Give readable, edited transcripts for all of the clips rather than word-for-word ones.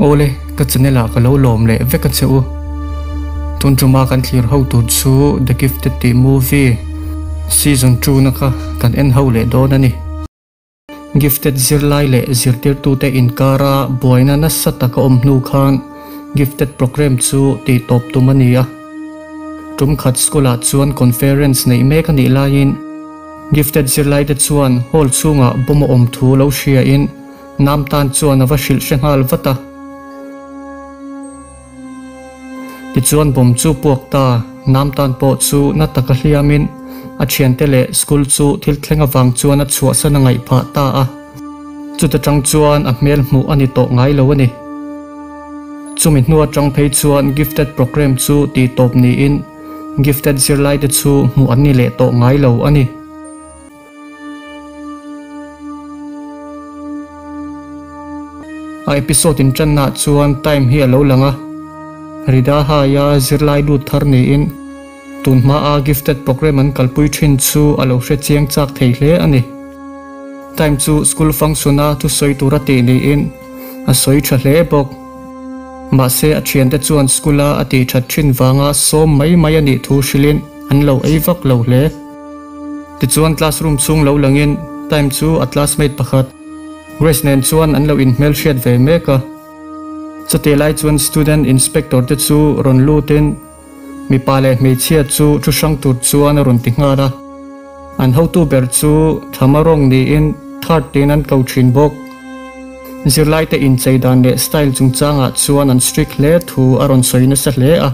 Awle, ka channel ah ka lo lawm leh vek a che u. Tun tuma kan thlir ho tur chu The Gifted tih movie season 2 na kha kan en ho leh dawn a ni. Gifted zirlai leh zirtirtute inkara buaina nasa taka awm hnu khan Gifted program chu tih tawp tum a ni a. Tum khat school ah chuan conference neih mek a nih laiin Gifted zirlaite chuan hall chhungah bomb a awm thu lo hriain Nam tan chuan a va hrilh hre nghal vat a. Tichuan bomb chu puak ta, Nam tan pawh chu na taka hliamin a thiante leh school chu thil thleng avang chuan a chhuahsan a ngaih phah ta a. Chuta tang chuan a hmel hmuh a ni tawh ngai lo a ni. Chumi hnu atang phei chuan gifted program chu tih tawp niin gifted zirlaite chu hmuh an ni leh tawh ngai lo a ni. A episode in tanna chuan time hi a lo lang a, Rida High-a zirlai lut thar niin tun hmaa gifted program an kalpui thin chu a lo hre chiang chak thei hle a ni. Time chu school function-a thusawi tura tih niin a sawi tha hle bawk. Mahse a thiante chuan school-a a tih that thin vanga sawm mai mai a nih thu hrilhin an lo ei vak lo hle. Tichuan classroom chhung lo langin Time chu a classmate pakhat Grace nen chuan an lo inhmelhriat ve mek a. Chutih lai chuan student inspector te chu rawn lutin mipa leh hmeichhia chu thu hrang tur chuan a rawn ti nghal a. An hotu ber chu Thama rawng niin third tiin an ko thin bawk. Zirlaite inchei dan leh style chungchangah chuan an strict hle thu a rawn sawi nasa hle a.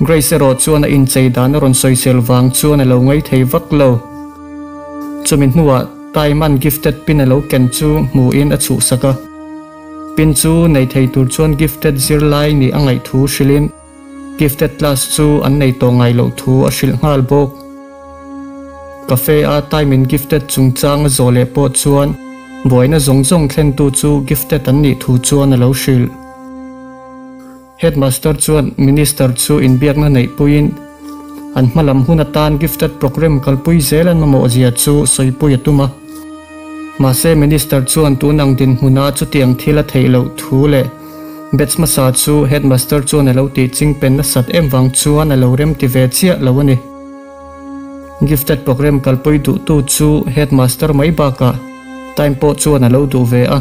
Grace erawh chuan a inchei dan a rawn sawisel vang chuan a lo ngai thei vak lo. Chumi hnuah Taiman gifted pin a lo ken chu hmuhin a chhuhsak a. Pin chu nei thei tur chuan gifted zirlai nih a ngaih thu hrilhin gifted class chu an nei tawh ngai loh thu a hrilh nghal bawk. Cafe a Taimin gifted chungchang a zawh leh pawh chuan buaina zawng zawng thlentu chu gifted an nih thu chuan a lo hrilh. Headmaster chuan Minister chu inbiakna neihpuiin an hmalam hun atan gifted programme kalpui zel an mamawh zia chu sawipui a tum a. Mahse Minister chuan tun ang dinhmuna chutiang thil a theih loh thu leh batch hmasa chu Headmaster chuan a lo tih chingpen nasat em vang chuan a lo remti ve chiah lo a ni. Gifted programme kalpui duhtu chu Headmaster mai bakah time pawh chuan a lo duh ve a.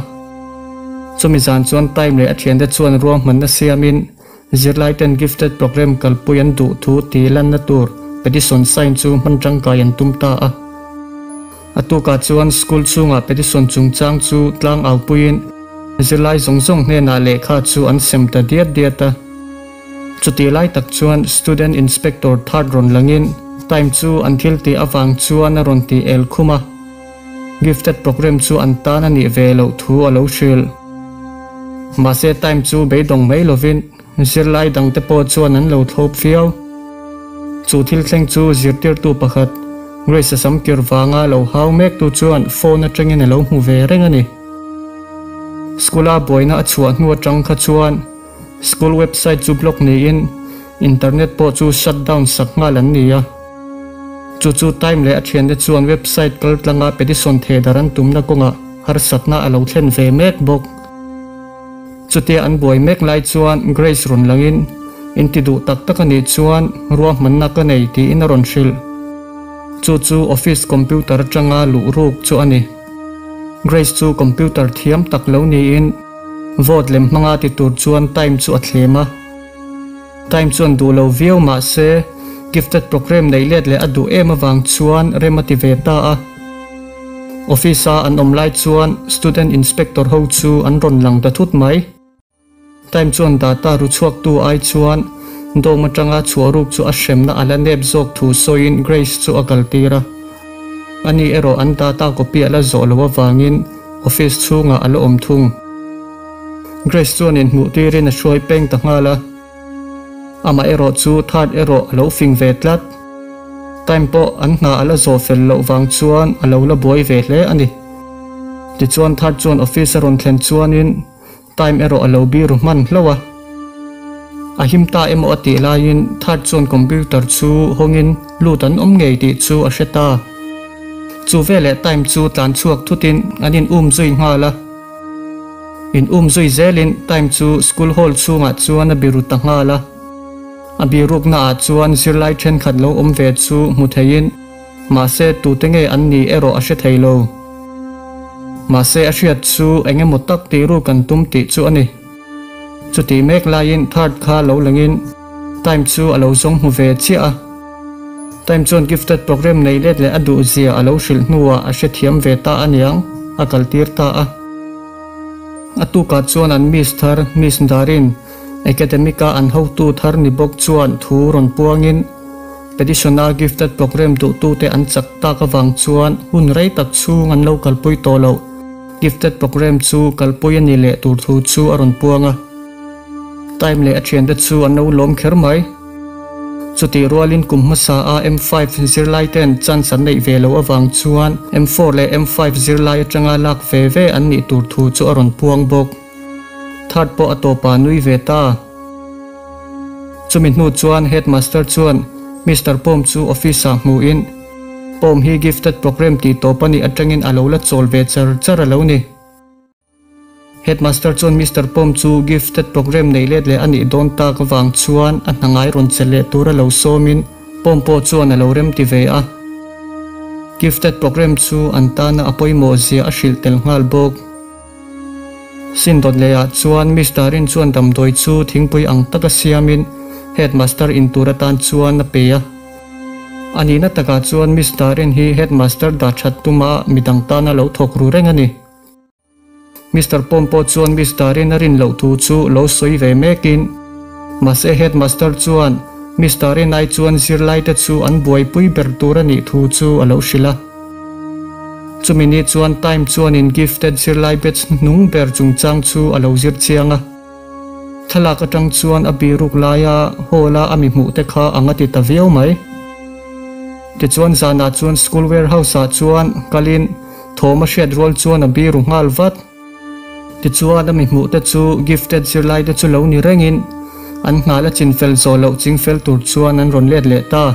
Chumi zan chuan Time leh a thiante chuan ruahmanna siamin zirlaiten gifted programme kalpui an duh thu tih lanna tur petition sign chu hman tangkai an tum ta a. A tukah chuan school chhungah petition chungchang chu tlang aupuiin zirlai zawng zawng hnenah lehkha chu an sem ta diat diat a. Chutih lai tak chuan student inspector third rawn langin Time chu an thil tih avang chuan a rawn tih el khum a. Gifted programme chu an tan a nih ve loh thu a lo hrilh. Mahse time chu beidawng mai lovin zirlai dangte pawh chuan an lo thlawp viau. Chu thil thleng chu zirtirtu pakhat Grace a samkir vanga lo hau mektu chuan phone atangin a lo hmu ve reng a ni. School-a buaina a chhuah hnu atang kha chuan school website chu block niin internet pawh chu shut down sak nghal an ni a. Chu chu Time leh a thiante chuan website kal tlanga petition theh dar an tumna kawngah harsatna a lo thlen ve mek bawk. Chutia an buai mek lai chuan Grace rawn langin, In ti duh tak tak a nih chuan ruahmanna ka nei tiin a rawn hrilh. Chu chu office computer atanga luh ruk chu a ni. Grace chu computer thiam tak lo niin vote lem hmanga ti tur chuan Time chu a thlem a. Time chuan duh lo viau mah se gifted programme neih let leh a duh em avang chuan rem a ti ve ta a. Office a an awm lai chuan student inspector ho chu an rawn lang ta thut mai. Time chuan data ru chhuaktu ai chuan dawm atanga chhuah ruk chu a hremna a la nep zawk thu sawiin Grace chu a kaltir a. Ani erawh an data copy a la zawh loh avangin office chhungah a la awm thung. Grace chuan inhmuh tirin a hruai peng ta nghal a, amah erawh chu third erawh a lo fing ve tlat. Time pawh an hna a la zawh fel loh vang chuan a lo la buai ve hle a ni. Tichuan third chuan office a rawn thlen chuanin time erawh a lo biru hman hlauh a. A him ta emaw a tih laiin third chuan computer chu hawngin lut an awm ngei tih chu a hre ta. Chu veleh time chu tlan chhuak thutin an in um zui nghal a. In um zui zelin Time chu school hall chhungah chuan a biru ta nghal a. A birukna ah chuan zirlai thenkhat lo awm ve chu hmu theiin mahse tute nge an nih erawh a hre thei lo. Mahse a hriat chu eng emaw tak tih ruk an tum tih chu a ni. Chutih mek laiin third kha lo langin Time chu a lo zawng hmu ve chiah a. Time chuan gifted programme nei let leh a duh zia a lo hrilh hnuah a hrethiam ve ta aniang a kaltir ta a. A tukah chuan an Miss thar Miss Darin Academic-a an hotu thar ni bawk chuan thu rawn puangin Petition-a gifted programme duhtute an chak tak avang chuan hun rei tak chhung an lo kalpui tawh loh. Gifted programme chu kalpui a ni leh tur thu chu a rawn puang a. Time leh a thiante chu an lo lawm kher mai. Chutih rualin kum hmasa a M5 zirlai ten chance an neih ve loh avang chuan M4 leh M5 zirlai atanga lak ve ve an nih tur thu chu a rawn puang bawk. Third pawh a tawpah nui ve ta. Chumi hnu chuan Headmaster chuan Mister Pawm chu office ah hmuhin Pawm hi gifted programme tih tawp a nih atangin a lo la chawl ve char char a lo ni. Headmaster chuan Mister Pawm chu gifted programme nei let leh a nih dawn tak avang chuan a hna ngai rawn che leh tur a lo sawmin Pawm pawh chuan a lo remti ve a. Gifted programme chu an tana a pawimawh zia a hrilh tel nghal bawk. Sin dawt lehah chuan Mister Rin chuan damdawi chu thingpui ang taka siamin Headmaster in tur atan chuan a pe a. A nihna takah chuan Mister Rin hi Headmaster dah that tuma midang tana lo thawk ru reng a ni. Mister Pawm pawh chuan Mister Rin a rin loh thu chu lo sawi ve mekin mahse Headmaster chuan Mister Rin ai chuan zirlaite chu an buaipui ber tur a nih thu chu a lo hrilh a. Chumi ni chuan Time chuanin gifted zirlai batch hnung ber chungchang chu a lo zir chiang a. Thlalak atang chuan a biruk laia hall a ami hmuh te kha ang a ti ta viau mai. Tichuan zanah chuan school warehouse ah chuan kalin thawm a hriat rual chuan a biru nghal vat. Tichuan ami hmuh te chu gifted zirlai te chu lo ni rengin an nghal a chinfel zawh loh chingfel tur chuan an rawn let leh ta.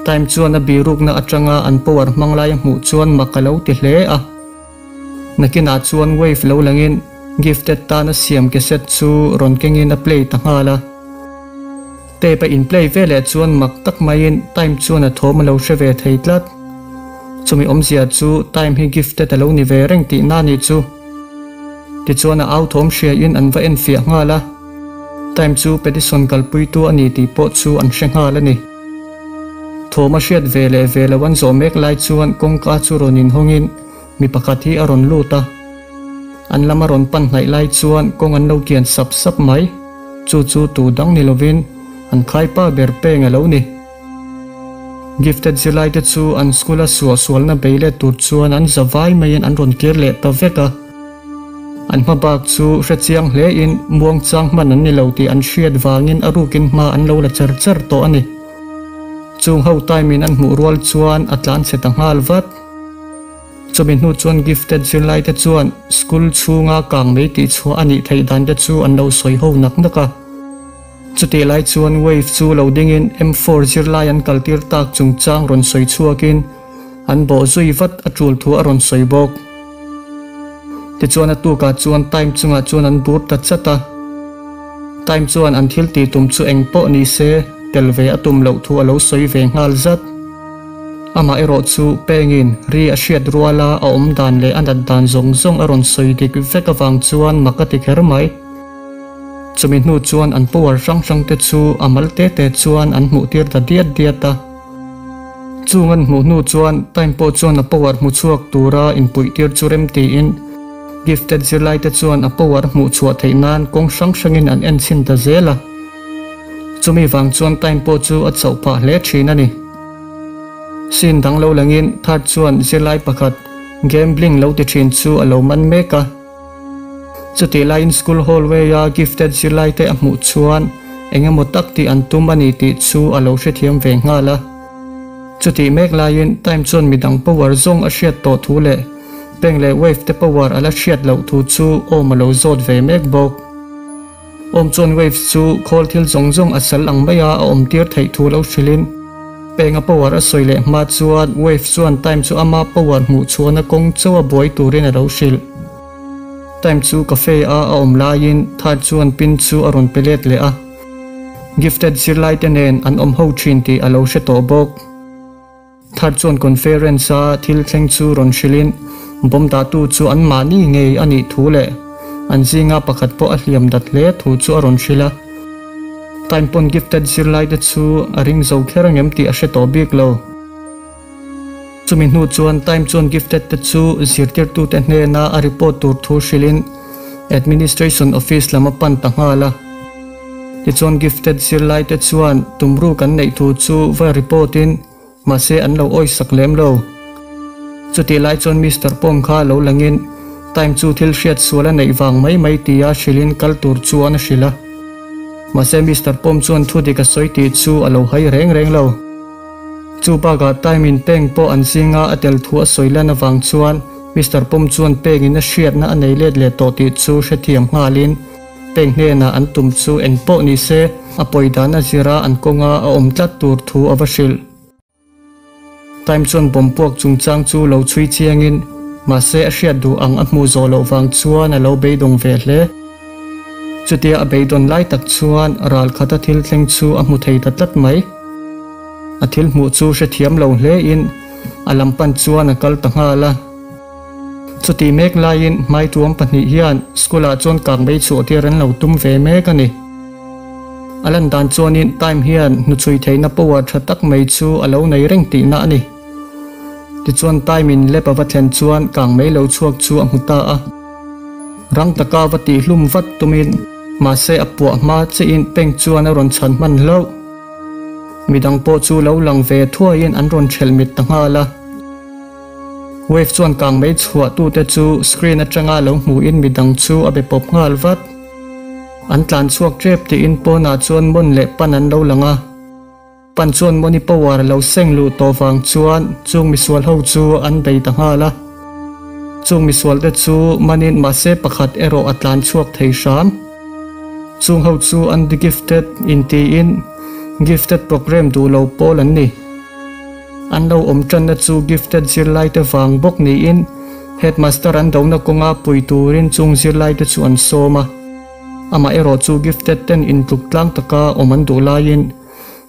Time chuan a birukna atanga an power hmang lai a hmuh chuan mak a lo ti hle a. Nakinah chuan wave lo langin gifted tan a siam cassette chu rawn kengin a play ta nghal a. Tape a in play ve leh chuan mak tak maiin time chuan a thawm a lo hre ve thei tlat. Chumi awmzia chu time hi gifted a lo ni ve reng tihna a nih chu. Tichuan a au thawm hriain an va enfiah nghal a. Time chu petition kalpuitu a ni tih pawh chu an hre nghal a ni. Thawm a hriat ve leh ve lo an zawh mek lai chuan kawngka chu rawn inhawngin mi pakhat hi a rawn lut a. An lam a rawn pan hnaih lai chuan kawng an lo kian sap sap mai. Chu chu tu dang ni lovin an khaipa ber peng a lo ni. Gifted zirlaite chu an school a suahsualna bei let tur chuan an za vai maiin an rawn kir leh ta vek a. An hma bak chu hre chiang hlein muangchang hman an ni lo tih an hriat vangin a rukin hma an lo la char char tawh a ni. Chung ho time in an hmuh rual chuan a tlan chhe ta nghal vat. Chumi hnu chuan gifted zirlaite chuan school chhunga kang mai tih chhuah a nih theih dan te chu an lo sawi ho nak nak a. Chutih lai chuan wave chu lo dingin M4 zirlai an kaltir tak chungchang rawn sawi chhuakin an bawh zui vat a tul thu a rawn sawi bawk. Tichuan a tukah chuan time chungah chuan an bur ta chat a. Time chuan an thil tih tum chu eng pawh ni se tel ve a tum loh thu a lo sawi ve nghal zat. Amah erawh chu pengin ri a hriat ruala a awm dan leh a nat dan zawng zawng a rawn sawi dik vek avang chuan mak a ti kher mai. Chumi hnu chuan an power hrang hrang te chu a mal te te chuan an hmuh tir ta diat diat a. Chung an hmuh hnu chuan time pawh chuan a power hmu chhuak tura inpuih tir chu rem tiin gifted zirlai te chuan a power hmuh chhuah theih nan kawng hrang hrangin an en chhin ta zel a. Chumi vang chuan time pawh chu a chauh phah hle thin a ni. Scene dang lo langin third chuan zirlai pakhat gambling lo ti thin chu a lo man mek a. Chutih laiin school hallway a gifted zirlai te a hmuh chuan eng emaw tak tih an tum a ni tih chu a lo hrethiam ve nghal a. Chutih mek laiin time chuan midang power zawng a hriat tawh thu leh bank leh wave te power a la hriat loh thu chu awm a lo zawt ve mek bawk. Awm chuan waves chu khawl thil zawng zawng a sal ang maia a awm tir theih thu lo hrilhin peng a power a sawi leh hma chuan wave chuan time chu ama power hmuh chhuahna kawng chauh a buai turin a lo hrilh. Time chu cafe a a awm laiin Third chuan pin chu a rawn pe let leh a. Gifted zirlai te nen an awm ho thin tih a lo hre tawh bawk. Third chuan conference a thil thleng chu rawn hrilhin bomb dahtu chu an mahni ngei a nih thu leh an zinga pakhat pawh a hliam dat hle thu chu a rawn hrilh a. Time pawn gifted zirlai te chu a ring zo kher angem tih a hre tawh bik lo. Chumi hnu chuan Time chuan Gifted te chu zirtirtute hnena a report tur thu hrilhin Administration Office lam a pan ta nghal a. Tichuan Gifted zirlaite chuan tumru kan neih thu chu va report in mahse an lo awisak lem lo. Chutih lai chuan Mister Pawm kha lo langin Time chu thil hriat sual a neih vang mai mai tia hrilhin kal tur chuan a hrilh a. Mahse Mister Pawm chuan thu dik a sawi tih chu a lo hai reng reng lo. Chu bakah time in peng pawh an zinga a tel thu a sawi lan avang chuan Mister Pawm chuan pengin a hriatna a nei let leh tawh tih chu hrethiam nghalin peng hnenah an tum chu eng pawh ni se a pawi dan a zira an kawnga a awm tlat tur thu a va hrilh. Time chuan bawm puak chungchang chu lo chhui chiangin mahse a hriat duh ang a hmuh zawh loh vang chuan a lo beidawng ve hle. Chutia a beidawn lai tak chuan ral khata thil thleng chu a hmu thei ta tlat mai. A thil hmuh chu hrethiam lo hlein a lam pan chuan a kal ta nghal a. Chutih mek laiin hmaituam pahnih hian school ah chuan kang bei chhuah tir an lo tum ve mek a ni. A lan dan chuanin time hian hnuchhui theihna power tha tak mai chu a lo nei reng tihna a ni. Tichuan time in lab a va thlen chuan kang mei lo chhuak chu a hmu ta a. Rang taka va tihhlum vat tumin mahse a puah hma chiahin peng chuan a rawn chhan hman hlauh. Midang pawh chu lo lang ve thuaiin an rawn ṭhelh mit ta nghal a. Wave chuan kang mei chhuah tute chu screen aṭanga lo hmuhin midang chu a be pawp nghal vat. An tlan chhuak ṭep tiin pawnah chuan Mon leh Pan an lo lang a. Pan chuan Moni power a lo seng luh tawh vang chuan chung misual ho chu an bei ta nghal a. Chung misual te chu manin mahse pakhat erawh a tlan chhuak thei hram. Chung ho chu an the gifted intiin gifted program duh lo pawl an ni. An lo awm tanna chu gifted zirlai te vang bawk niin headmaster an dona kawnga pui turin chung zirlai te chu an sawm a. Amaherawh chu gifted ten intluk tlang taka awm an duh laiin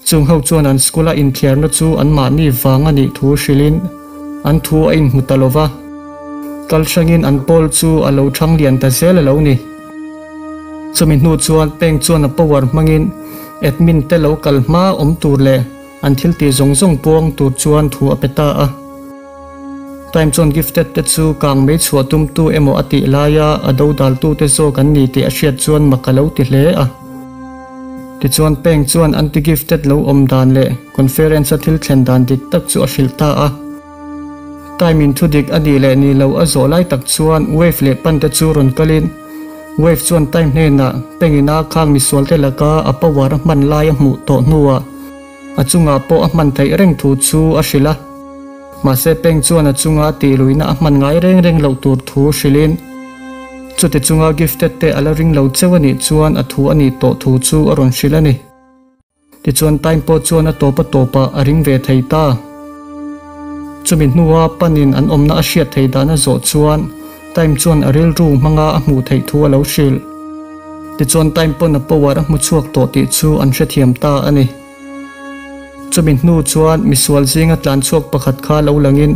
Chung ho chuan an school a inthiarna chu anmahni vang a nih thu hrilhin an thu a inhmu ta lo va, kal hrangin an pawl chu a lo thang lian ta zel a lo ni. Chumi hnu chuan peng chuan a power hmangin admin te lo kal hma awm tur leh an thil tih zawng zawng puang tur chuan thu a pe ta a. Time chuan gifted te chu kang mei chhuah tumtu emaw a tih laia a dodaltute zawk an ni tih a hriat chuan mak a lo ti hle a. Tichuan Peng chuan anti-gifted lo awm dan leh conference-a thil thlen dan dik tak chu a hrilh ta a. Time in thu dik a nih leh nih loh a zawh lai tak chuan Wave leh Pan te chu rawn kalin Wave chuan Time hnenah Peng ina khang misualte laka a power a hman lai a hmuh tawh hnuah a chungah pawh a hman theih reng thu chu a hrilh a. Mahse Peng chuan a chunga tihluihna a hman ngai reng reng loh tur thu hrilhin chuti chunga gifted te a la ring lo cheu a nih chuan a thu a nih tawh thu chu a rawn hrilh a ni. Tichuan Time pawh chuan a tawp a tawpah a ring ve thei ta. Chumi hnua panin an awmna a hriat thei dan a zawh chuan Time chuan a rilru hmanga a hmuh theih thu a lo hrilh. Tichuan Time pawn a power a hmu chhuak tawh tih chu an hrethiam ta a ni. Chumi hnu chuan misual zinga tlan chhuak pakhat kha lo langin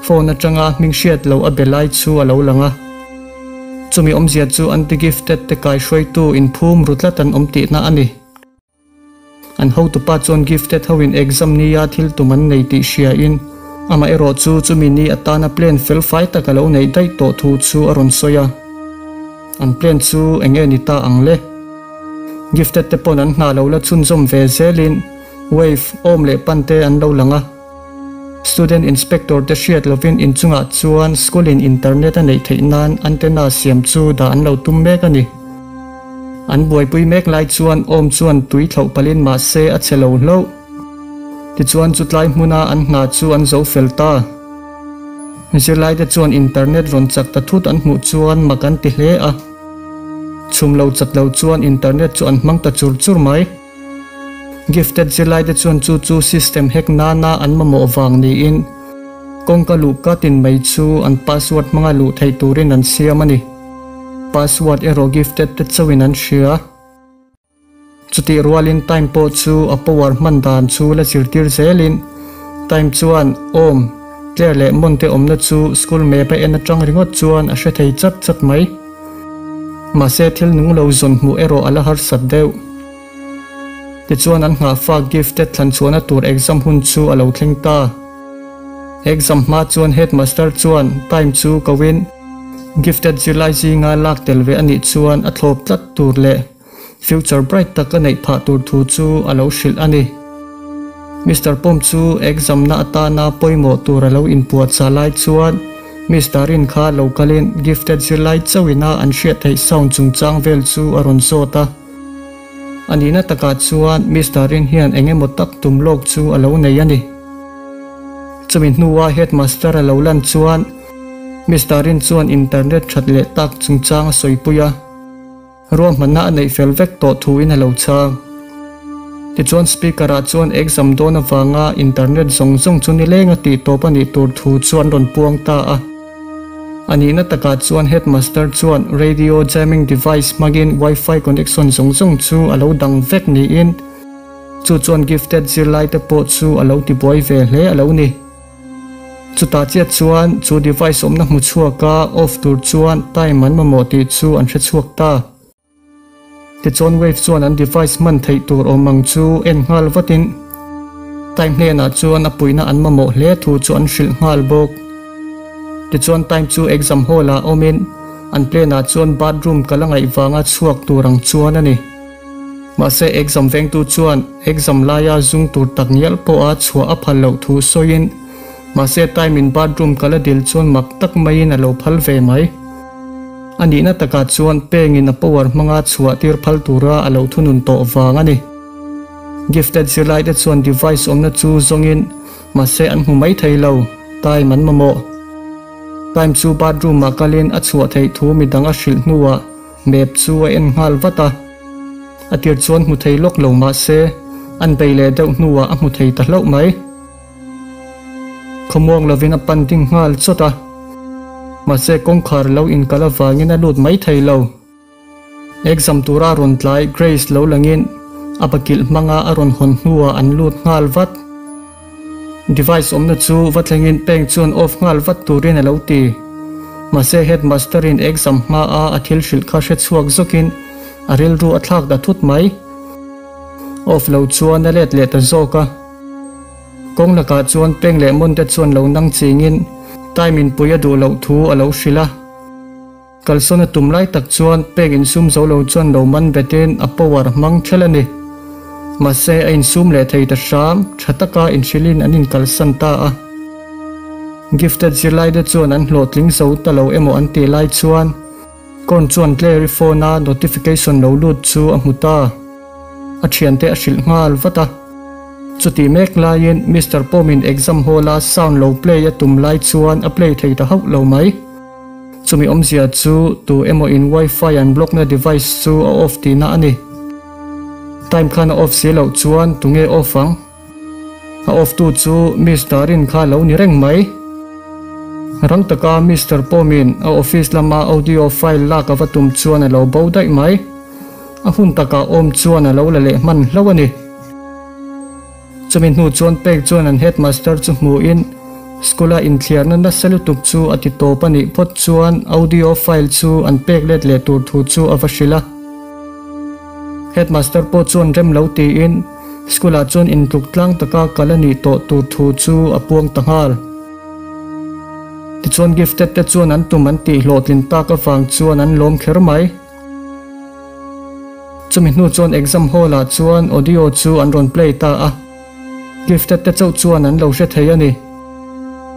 phone atanga hming hriat loh a be lai chu a lo lang a. Chumi awmzia chu anti-gifted te kaihruaitu inphum ru tlat an awm tihna a ni. An hotupa chuan gifted hoin exam nia thil tum an nei tih hriain amaherawh chu chumi ni atana plan fel fai tak a lo neih daih tawh thu chu a rawn sawi a. An plan chu eng nge ni ta ang le? Gifted te pawn an hna lo la chhunzawm ve zelin Wave, Awm leh Pan te an lo lang a. Student Inspector te hriat lovin inchungah chuan school in internet a neih theih nan antenna siam chu dah an lo tum mek a ni. An buaipui mek lai chuan Awm chuan tui thlauh palhin mahse a che lo hlauh. Tichuan chutlai hmuna an hna chu an zo fel ta. Zirlaite chuan internet rawn chak ta thut an hmuh chuan mak an ti hle a. Chhum lo chat lo chuan internet chu an hmang ta chur chur mai. Gifted zirlaite chuan chu chu system hack nana an mamawh vang niin kawngka luh katin mai chu an password hmanga luh theih turin an siam a ni. Password erawh gifted te chauhin an hria. Chutih rualin Time pawh chu a power hman dan chu la zirtir zelin Time chuan awm, Claire leh Mon te awmna chu school map a en atang ringawt chuan a hre thei chat chat mai. Mahse thil nung lo zawn hmuh erawh a la harsat deuh. Tichuan an nghahfak gifted thlan chhuahna tur exam hun chu a lo thleng ta. Exam hma chuan headmaster chuan Time chu koin gifted zirlai zinga lak tel ve a nih chuan a thlawp tlat tur leh Future bright tak a neih phah tur thu chu a lo hrilh a ni. Mister Pawm chu exam na atana pawimawh tur a lo inpuahchah lai chuan Mister Rin kha lo kalin gifted zirlai chauhina an hriat theih sound chungchang vel chu a rawn zawt a. A nihna takah chuan Mister Rin hian eng emaw tak tum lawk chu a lo nei a ni. Chumi hnua headmaster a lo lan chuan Mister Rin chuan internet that leh tak chungchang a sawipui a. Ruahmanna a neih fel vek tawh thuin a lo chhang. Tichuan Speaker-ah chuan exam dawn avanga internet zawng zawng chu nileng a tih tawp a nih tur thu chu an rawn puang ta a. A nihna takah chuan Headmaster chuan radio jamming device hmangin wifi connection zawng zawng chu a lo dang vek niin chu chuan gifted zirlaite pawh chu a lo tibuai ve hle a lo ni. Chutah chiah chuan chu device awmna hmu chhuaka off tur chuan time an mamawh tih chu an hre chhuak ta. Tichuan Wave chuan an device hman theih tur awm ang chu en nghal vatin Time hnenah chuan a puihna an mamawh hle thu chu an hrilh nghal bawk. Tichuan Time chu exam hall ah awmin an plane ah chuan bathroom kal a ngaih vanga chhuak tur ang chuan a ni. Mahse exam vengtu chuan exam laia zung tur tak ngial pawha chhuah a phal loh thu sawiin mahse time in bathroom kal a dil chuan mak tak maiin a lo phal ve mai. A nihna takah chuan pengin a power hmanga chhuah tir phal tura a lo thunun tawh vang a ni. Gifted zirlaite chuan device awmna chu zawngin mahse an hmu mai thei lo, time an mamawh. Time chu bathroom ah kalin a chhuah theih thu midang a hrilh hnuah Map chu a en nghal vat a, a tir chuan hmu thei lawk lo mah se an bei leh deuh hnuah a hmu thei ta hlauh mai. Khawmuang lovin a pan ding nghal chawt a, mahse kawngkhar lo inkal avangin a lut mai thei lo. Exam tura rawn tlai Grace lo langin a bakilh hmanga a rawn hawn hnuah an lut nghal vat. Device awmna chu va thlengin peng chuan off nghal vat turin a lo ti. Mahse headmaster in exam hma a a thil hrilh kha hre chhuak zawkin a rilru a thlak ta thut mai. Off lo chuan a let leh ta zawk a. Kawng lakah chuan peng leh mawn te chuan lo nang chingin time in pui a duh loh thu a lo hrilh a. Kalsawn a tum lai tak chuan pek insum zo lo chuan lo man betin a power hmang ṭhelh a ni. Mahse a insum leh thei ta hram, ṭha taka inhrilhin an inkalsan ta a. Gifted zirlaite chuan an hlawhtling zo ta lo emaw an tih lai chuan Korn chuan Claire-i phone-a notification lo lut chu a hmu ta. A ṭhiante a hrilh nghal vat a. Chutih mek laiin Mister Pawmin exam hall-a sound lo play a tum lai chuan a play thei ta hauh lo mai. Chumi awmzia chu tu emaw in wifi an block na device chu a off tihna a ni. Time khan a off si loh chuan tunge off ang? A off tu chu Mister Rin kha lo ni reng mai. Rang taka Mister Pawmin a office lama audio file lak a va tum chuan a lo bo daih mai. A hun takah awm chuan a lo la leh hman hlauh a ni. Chumi hnu chuan pek chuan an headmaster chu hmuhin school-a inthliarna nasa lutuk chu a ti tawp a nih phawt chuan audio file chu an pek let leh tur thu chu a va hrilh a. Headmaster pawh chuan rem lo tiin school-ah chuan intluk tlang taka kal a nih tawh tur thu chu a puang ta nghal. Tichuan gifted te chuan an tum an tih hlawhtlin tak avang chuan an lawm kher mai. Chumi hnu chuan exam hall ah chuan audio chu an rawn play ta a, gifted te chauh chuan an lo hre thei a ni.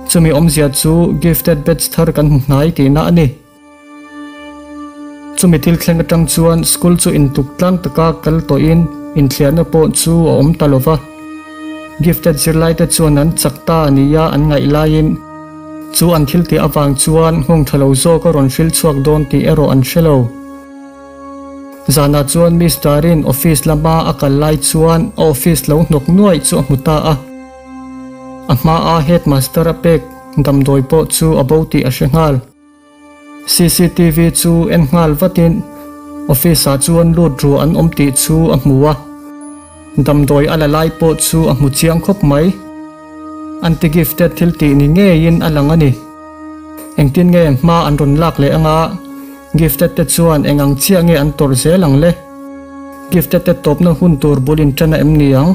Chumi awmzia chu gifted batch thar kan hmu hnai tihna a ni. Chumi thil thleng atang chuan school chu intuk tlang taka kal tawhin inthliarna pawh chu a awm ta lova. Gifted zirlai te chuan an chak ta nia an ngaih laiin Chu an thil tih avang chuan nghawng tha lo zawk a rawn hril chhuak dawn tih erawh an hre lo. Zanah chuan Mister-in office lama a kal lai chuan a office lo hnawk nuaih chu a hmu ta a. A hmaa headmaster a pek damdawi pawh chu a bo tih a hre nghal. Cctv chu en nghal vatin office ah chuan lut ru an awm tih chu a hmu a, damdawi a la lai pawh chu a hmu chiang khawp mai. Anti-gifted thil tih ni ngeiin a lang a ni. Engtin nge hma an rawn lak leh anga gifted te chuan eng ang chiah nge an tawrh zel ang le? Gifted te tawpna hun tur bul in tan a em ni ang?